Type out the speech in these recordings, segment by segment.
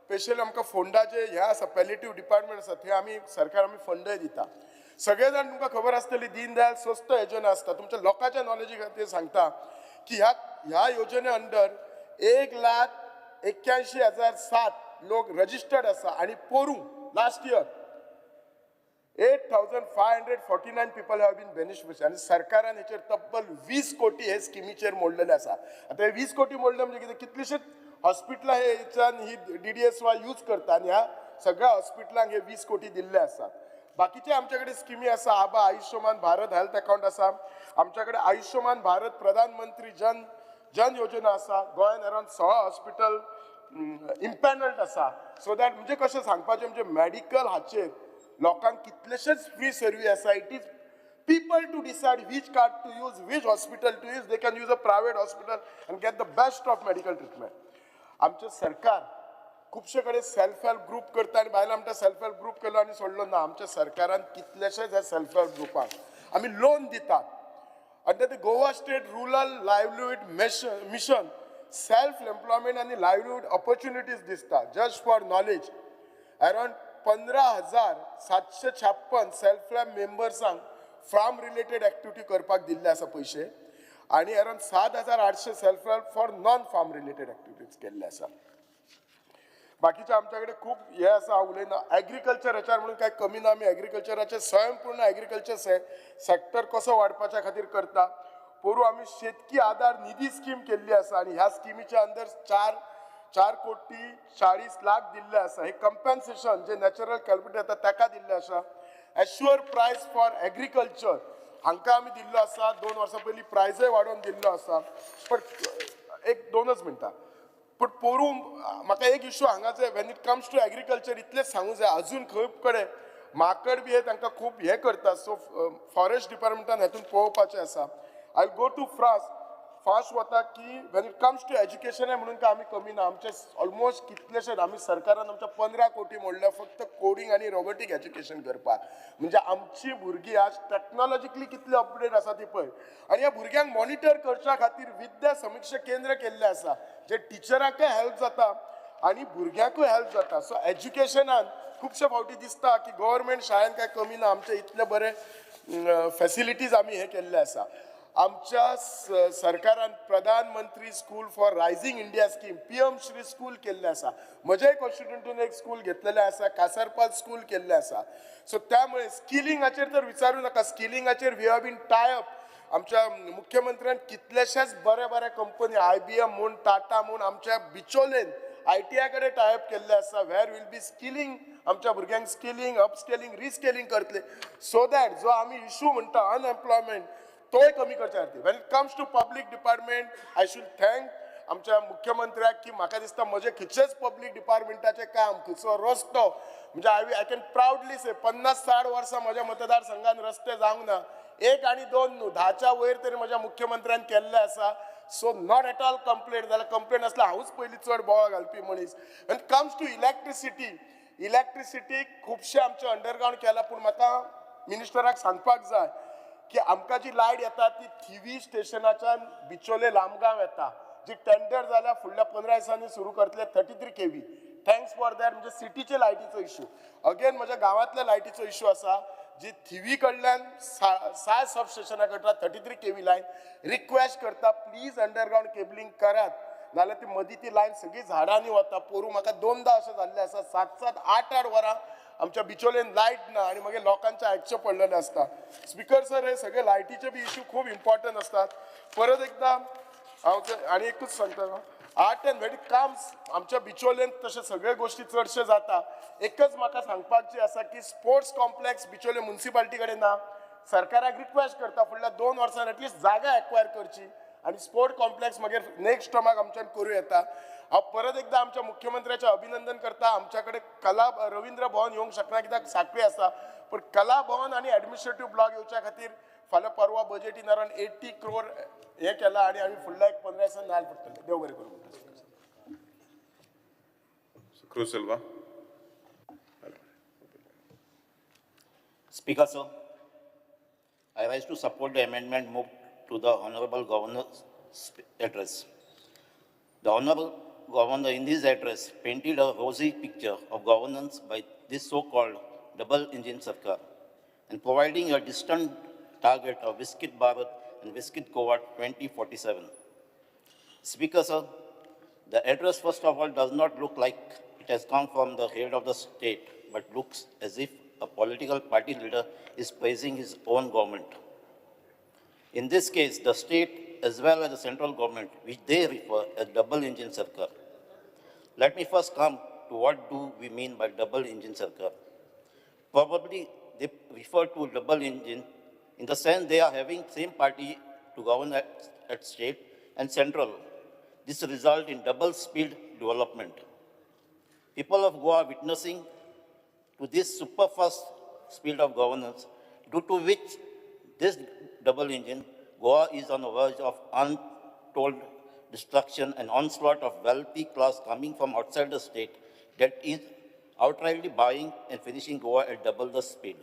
Specially आमकां फोंडा जे हें आसा, पॅलेटीव डिपार्टमेंट आसा, थंय आमी सरकार आमी फंडय दिता. सगळे जाण तुमकां खबर आसतली, दीनदयाल स्वस्थ योजना आसता. तुमच्या लोकांच्या नॉलेजी खातीर सांगता की ह्या ह्या योजने अंडर 1,81,007 लोक रजिस्टर्ड आसा आनी पोरूं last year 8,549 people have been beneficiary. आनी सरकारान हेचेर तब्बल 20 कोटी हे स्किमीचेर मोडलेले आसा. आतां हे 20 कोटी मोडले म्हणजे कितें? कितलीशीच हॉस्पिटलां हे हेच्यान ही डीडीएसवाय यूज करता आनी ह्या सगळ्या हॉस्पिटलांक हे 20 कोटी दिल्ले आसात. बाकीचे आमच्या कडेन स्किमी आसा. आबा आयुष्यमान भारत हेल्थ अकाउंट आसा आमच्या कडेन, आयुष्यमान भारत प्रधानमंत्री जन जन योजना आसा. गोंयान अरावंड 16 हॉस्पिटल इम्पॅनल्ड आसा. सो that म्हणजे कशें सांगपाचें, म्हणजे मॅडिकल हाचेर लोकांक कितलेशेच फ्री सर्वीस आसा. It is people to decide which card to use, which hospital to use. They can use a private hospital and get the best of medical treatment. आमचें सरकार खुबशे कडेन सेल्फ हेल्प ग्रूप करता आनी बायलां म्हणटा, self help group केलो आनी सोडलो ना. आमच्या सरकारान कितलेशेच ह्या सेल्फ हेल्प ग्रुपांक आमी लोन दितात. Under the Goa State Rural Livelihood Mission self employment आनी लायवलीहूड ऑपॉर्च्युनिटीज दिसता. Just for knowledge, around 15,756 self help मेंबर्सांक फार्म रिलेटेड एक्टिविटी करपाक दिल्ले आसा पयशे आनी around 7,800 self help for non farm related activities केल्ले आसा. बाकीचे आमच्या कडेन खूब हे आसा, हांव उलयना. एग्रीकल्चर हेच्यार म्हणून काय कमी ना. आमी एग्रीकल्चराचे स्वयंपूर्ण एग्रीकल्चर सेक्टर कसो वाडपाच्या खातीर करता. पोरूं आमी शेतकी आधार निधी स्कीम केल्ली आसा आनी ह्या स्किमीच्या अंदर चार 4 कोटी 40 लाख दिल्ले आसा. हे कंपन्सेशन जे नॅचरल कॅलमिटी येता ताका दिल्ले आसा. एश्युअर प्रायस फॉर एग्रीकल्चर हांकां आमी दिल्लो आसा. 2 वर्सां पयलीं प्रायजय वाडोवन दिल्लो आसा. पण एक दोनच मिनटां, पूण पोरूं म्हाका एक इशू हांगा जाय. When it comes to agriculture, इतलेंच सांगूं जाय, अजून खूब कडेन माकड बी हे तांकां खूब हें करता. सो फॉरेस्ट डिपार्टमेंटान हेतून पळोवपाचें आसा. I go too fast fast वता की when it comes to education म्हणून काय आमी कमी ना. आमचे ऑलमोस्ट कितलेशेच आमी सरकारान आमच्या 15 कोटी मोडल्या फक्त कोडींग आनी रोबोटीक एज्युकेशन करपाक. म्हणजे आमची भुरगीं आज टॅक्नॉलॉजिकली कितली अपडेट आसा ती पळय. आनी ह्या भुरग्यांक मॉनिटर करच्या खातीर विद्या समिक्षा केंद्र केल्लें आसा, जे टिचरांकय हेल्प जाता आनी भुरग्यांकूय हेल्प जाता. सो एज्युकेशनान खुबशे फावटी दिसता की गव्हर्मेंट शाळेन काय कमी ना. आमचे इतले बरे फॅसिलिटीज आमी हे केल्ले आसा. आमच्या सरकारान प्रधानमंत्री School for Rising India scheme, PM Shri school केल्लें आसा. म्हज्याय कॉन्स्टिट्युंटीन एक स्कूल घेतलेलें आसा, कासारपाल स्कूल केल्लें आसा. सो त्यामुळे स्किलिंगाचेर तर विचारू नाका. स्किलिंगाचेर we have been tie up. आमच्या मुख्यमंत्र्यान कितलेशेच बरे बरे कंपनी, आयबीएम म्हूण, टाटा म्हूण, आमच्या बिचोलेन आयटीआय कडेन टायअप केल्ले आसा, वेर will be skilling आमच्या भुरग्यांक स्किलिंग, अपस्केलिंग, रिस्केलिंग करतले, सो that जो आमी इशू म्हणटा अनएम्प्लॉयमेंट, तोय कमी करच्या खातीर. When it comes to public department, I should thank आमच्या मुख्यमंत्र्याक की म्हाका दिसता म्हजें खंयचेच पब्लीक डिपार्टमेंटाचें काम, खंयचो रस्तो, म्हणजे I can proudly say, 50-60 वर्सां म्हज्या मतदारसंघान रस्ते जावंक ना. एक आनी दोन न्हू, 10च्या वयर तरी म्हज्या मुख्यमंत्र्यान केल्ले आसा. So not at all complaint. जाल्यार कंप्लेन आसल्यार हांवूच पयलीं चड बोवाळ घालपी मनीस. When comes to electricity, electricity खुबशे आमचे अंडरग्रावंड केला, पूण म्हाका मिनिस्टराक सांगपाक जाय की आमकां जी लायट येता ती थिवी स्टेशनाच्यान बिचोले लामगांव येता, जी टेंडर जाल्या, फुडल्या 15 दिसांनी सुरू करतले, 33 kV. Thanks for that. म्हणजे सिटीचे लायटीचो इशू. अगेन म्हज्या गांवांतल्या लायटीचो इशू आसा, जी थिवी कडल्यान साय सब स्टेशना कडल्यान 33 kV line. Request करता, प्लीज अंडरग्रावंड केबलिंग करात, नाल्यार ती मदीं ती लायन सगळी झाडांनी वता. पोरूं म्हाका दोनदा अशें जाल्लें आसा, सात सात आठ आठ वरां आमच्या बिचोलेन लायट ना आनी मागीर लोकांचे आयकचें पडलेलें आसता. स्पिकर सर, हे सगळे लायटीचे बी इशू खूब इम्पॉर्टंट आसतात. परत एकदा हांव ते आनी एकूच सांगता, आर्ट अँड व्हेरी काम आमच्या बिचोलेन तशे सगळे गोश्टी चडशे जाता. एकच म्हाका सांगपाक जी आसा की स्पोर्ट्स कॉम्प्लेक्स बिचोले मुन्सिपाल्टी कडेन ना. सरकाराक रिक्वेस्ट करता, फुडल्या 2 वर्सान एटलिस्ट जागा एक्वायर करची आनी स्पोर्ट कॉम्प्लेक्स मागीर नेक्स्ट टर्माक आमच्यान करूं येता. हांव परत एकदा आमच्या मुख्यमंत्र्याचें अभिनंदन करता. आमच्या कडेन कला रवींद्र भवन येवंक शकना कित्याक साखळी आसा, पूण कला भवन आनी एडमिनिस्ट्रेटीव ब्लॉक येवच्या खातीर फाल्यां परवा बजेटीन अरावंड 80 क्रोर हे केला आनी आमी फुडल्या एक 15 दिसान नाल पडटले. देव बरें करूं. Cruz Silva. Speaker, sir, I rise to support the amendment moved to the Honorable Governor's address. The Honorable Governor in his address painted a rosy picture of governance by this so-called double engine Sarkar and providing a distant target of Viksit Bharat and Viksit Goa 2047. Speaker, sir, the address first of all does not look like it has come from the head of the state, but looks as if a political party leader is praising his own government. In this case, the state as well as the central government, which they refer as double engine Sarkar. Let me first come to what do we mean by double engine Sarkar. Probably they refer to double engine in the sense they are having same party to govern at state and central. This result in double speed development. People of Goa are witnessing to this super fast speed of governance, due to which this double engine, Goa is on the verge of untold destruction and onslaught of wealthy class coming from outside the state that is outrightly buying and finishing Goa at double the speed.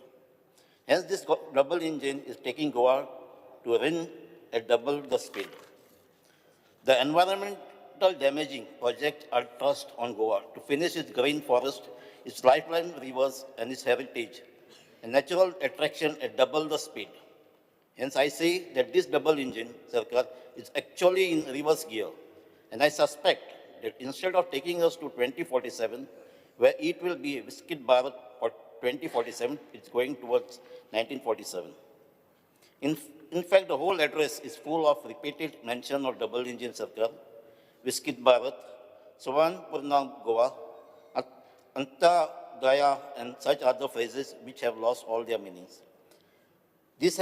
Hence, this double engine is taking Goa to run at double the speed. The environmental damaging projects are thrust on Goa to finish its green forest, its lifeline rivers, and its heritage, a natural attraction at double the speed. Hence, I say that this double engine Sarkar is actually in reverse gear. And I suspect that instead of taking us to 2047, where it will be Viksit Bharat for 2047, it's going towards 1947. In fact, the whole address is full of repeated mention of double engine Sarkar, Viksit Bharat, Swanpurna Goa, Antyodaya, and such other phrases which have lost all their meanings. These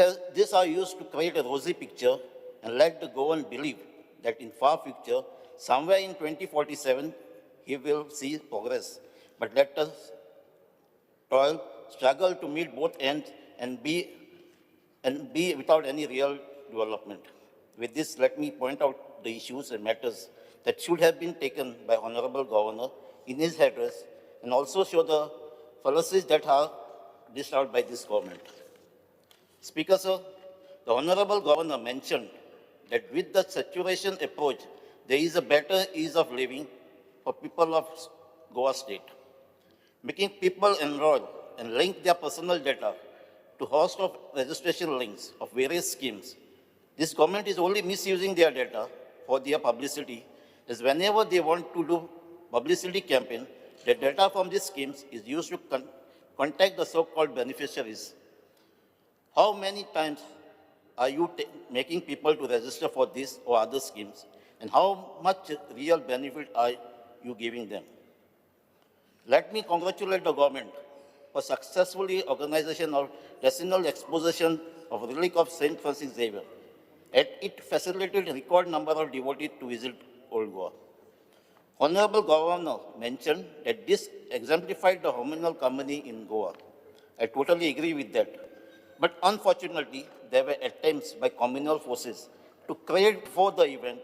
are used to create a rosy picture and let the Goan believe that in far future, somewhere in 2047, he will see progress. But let us toil, struggle to meet both ends and be without any real development. With this, let me point out the issues and matters that should have been taken by Honorable Governor in his address and also show the fallacies that are dished out by this government. Speaker, sir, the Honorable Governor mentioned that with the saturation approach, there is a better ease of living for people of Goa state. Making people enroll and link their personal data to host of registration links of various schemes. This government is only misusing their data for their publicity, as whenever they want to do publicity campaign, the data from these schemes is used to contact the so-called beneficiaries. How many times are you making people to register for this or other schemes, and how much real benefit are you giving them? Let me congratulate the government for successfully organization of decennial exposition of relic of St. Francis Xavier. And it facilitated record number of devotees to visit Old Goa. Honorable Governor mentioned that this exemplified the communal harmony in Goa. I totally agree with that. But unfortunately, there were attempts by communal forces to create for the event,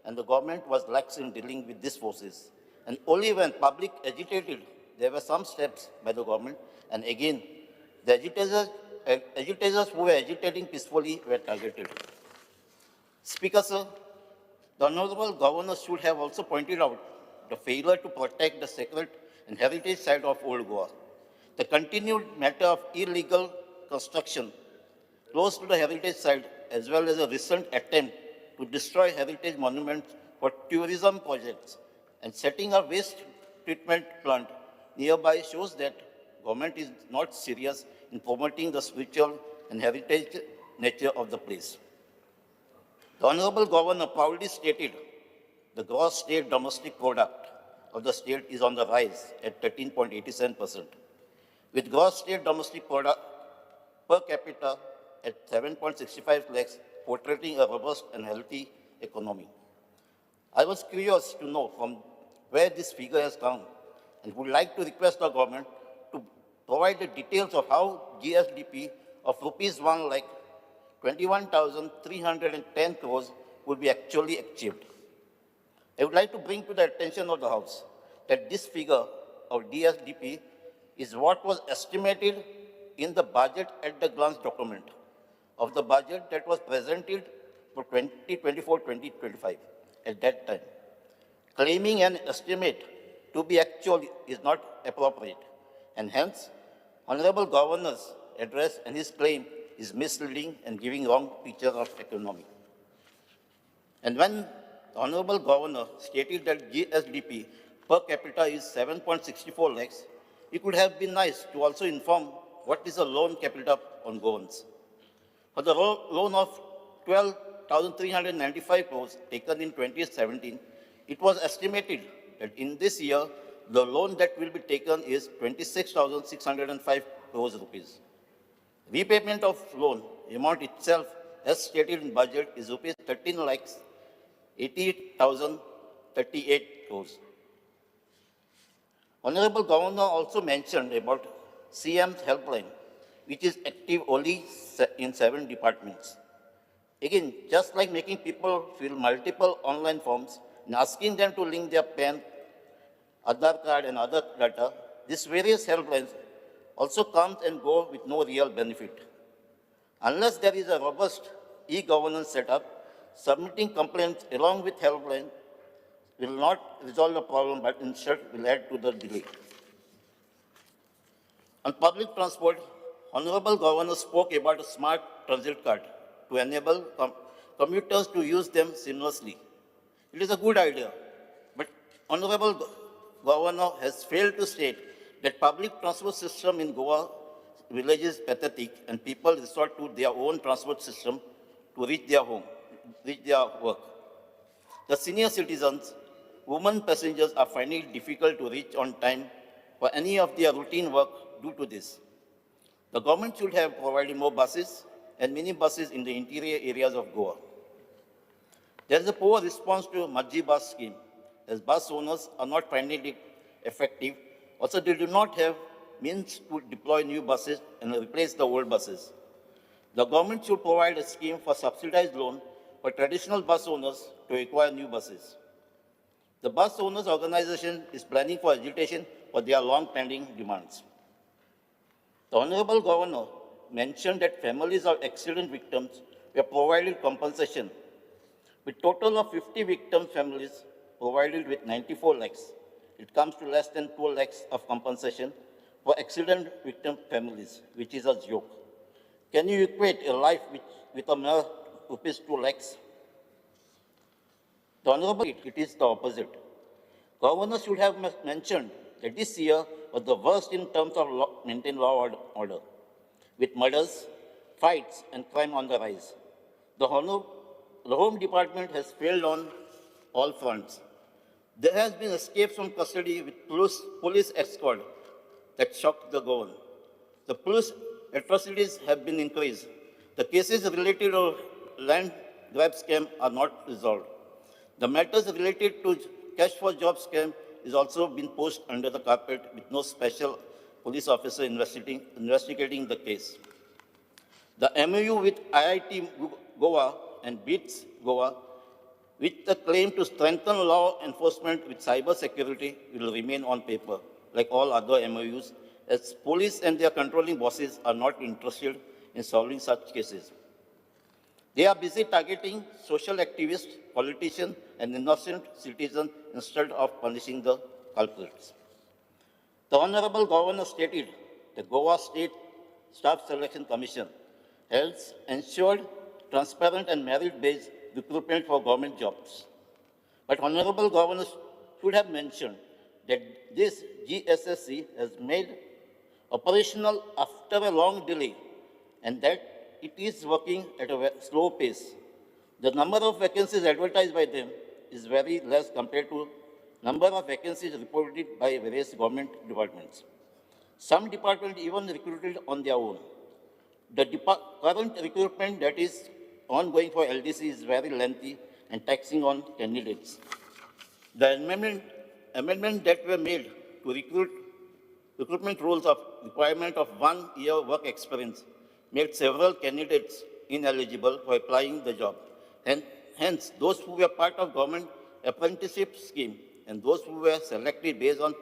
and the government was lax in dealing with these forces. And only when public agitated, there were some steps by the government, and again, the agitators who were agitating peacefully were targeted. Speaker, sir, the Honorable Governor should have also pointed out the failure to protect the sacred and heritage site of Old Goa, the continued matter of illegal construction close to the heritage site, as well as a recent attempt to destroy heritage monuments for tourism projects and setting up waste treatment plant nearby shows that government is not serious in promoting the spiritual and heritage nature of the place. The Honorable Governor proudly stated the gross state domestic product of the state is on the rise at 13.87%, with gross state domestic product per capita at 7.65 lakhs, portraying a robust and healthy economy. I was curious to know from where this figure has come and would like to request the government to provide the details of how GSDP of rupees 1,21,310 crores would be actually achieved. I would like to bring to the attention of the House that this figure of GSDP is what was estimated in the budget at the glance document of the budget that was presented for 2024-2025 at that time. Claiming an estimate to be actual is not appropriate, and hence, Honorable Governor's address and his claim is misleading and giving wrong picture of economy. And when the Honorable Governor stated that GSDP per capita is 7.64 lakhs, it could have been nice to also inform what is the loan capita on Goans. For the loan of 12,395 crores taken in 2017, it was estimated that in this year, the loan that will be taken is 26,605 crores rupees. Repayment of loan amount itself, as stated in budget, is rupees 13,80,038 crores. Honorable Governor also mentioned about CM's helpline, which is active only in 7 departments. Again, just like making people fill multiple online forms and asking them to link their PAN, Aadhaar card and other data, these various helplines also come and go with no real benefit. Unless there is a robust e-governance setup, submitting complaints along with helpline will not resolve the problem, but instead will add to the delay. On public transport, Honorable Governor spoke about a smart transit card to enable commuters to use them seamlessly. It is a good idea, but Honorable Governor has failed to state that public transport system in Goa village is pathetic and people resort to their own transport system to reach their home, reach their work. The senior citizens, women passengers are finding it difficult to reach on time for any of their routine work due to this. The government should have provided more buses and minibuses in the interior areas of Goa. There is a poor response to Majji bus scheme, as bus owners are not finding it effective. Also, they do not have means to deploy new buses and replace the old buses. The government should provide a scheme for subsidized loan for traditional bus owners to acquire new buses. The bus owners organization is planning for agitation for their long pending demands. The Honorable Governor mentioned that families of accident victims were provided compensation, with total of 50 victim families provided with 94 lakhs. It comes to less than 2 lakhs of compensation for accident victim families, which is a joke. Can you equate a life with a mere rupees 2 lakhs? The Honorable, it is the opposite. Governor should have mentioned that this year was the worst in terms of maintained law order, with murders, fights, and crime on the rise. The Home Department has failed on all fronts. There has been escapes from custody with police escort that shocked the governor. The police atrocities have been increased. The cases related to land grab scam are not resolved. The matters related to cash for job scam is also been pushed under the carpet with no special police officer investigating the case. The MOU with IIT Goa and BITS Goa, with the claim to strengthen law enforcement with cyber security, will remain on paper, like all other MOUs, as police and their controlling bosses are not interested in solving such cases. They are busy targeting social activists, politicians, and innocent citizens instead of punishing the culprits. The Honorable Governor stated the Goa State Staff Selection Commission has ensured transparent and merit-based recruitment for government jobs. But Honorable Governor should have mentioned that this GSSC has made operational after a long delay and that it is working at a slow pace. The number of vacancies advertised by them is very less compared to number of vacancies reported by various government departments. Some departments even recruited on their own. The current recruitment that is ongoing for LDC is very lengthy and taxing on candidates. The amendment that were made to recruitment rules of requirement of 1 year work experience made several candidates ineligible for applying the job. And hence, those who were part of government apprenticeship scheme and those who were selected based on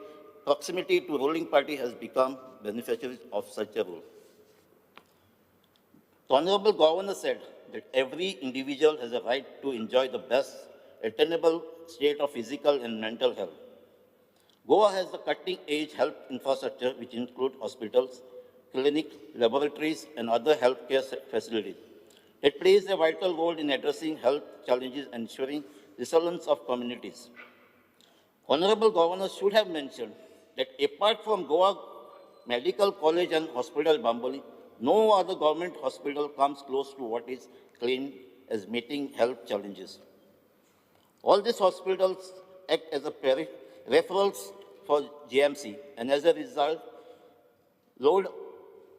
proximity to ruling party has become beneficiaries of such a rule. The Honorable Governor said that every individual has a right to enjoy the best attainable state of physical and mental health. Goa has the cutting-edge health infrastructure, which includes hospitals, clinics, laboratories, and other healthcare facilities. It plays a vital role in addressing health challenges and ensuring resilience of communities. Honorable Governor should have mentioned that apart from Goa Medical College and Hospital Bambolim, no other government hospital comes close to what is claimed as meeting health challenges. All these hospitals act as a referrals for GMC, and as a result, load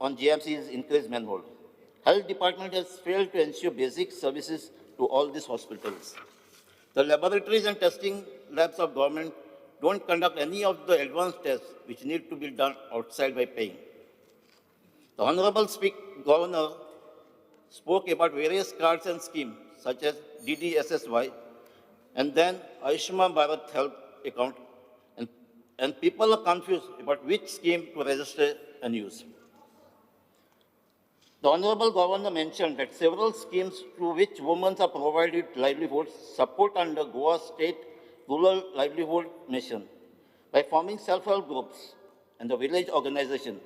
on GMC is increased manifold. Health department has failed to ensure basic services to all these hospitals. The laboratories and testing labs of government don't conduct any of the advanced tests which need to be done outside by paying. The Honorable Governor spoke about various cards and schemes such as DDSSY and then Ayushman Bharat Health Account, and people are confused about which scheme to register and use. The Honorable Governor mentioned that several schemes through which women are provided livelihood support under Goa State Rural Livelihood Mission by forming self-help groups and the village organization.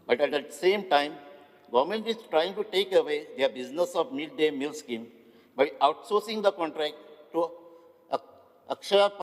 But at the same time, government is trying to take away their business of midday meal scheme by outsourcing the contract to Akshaya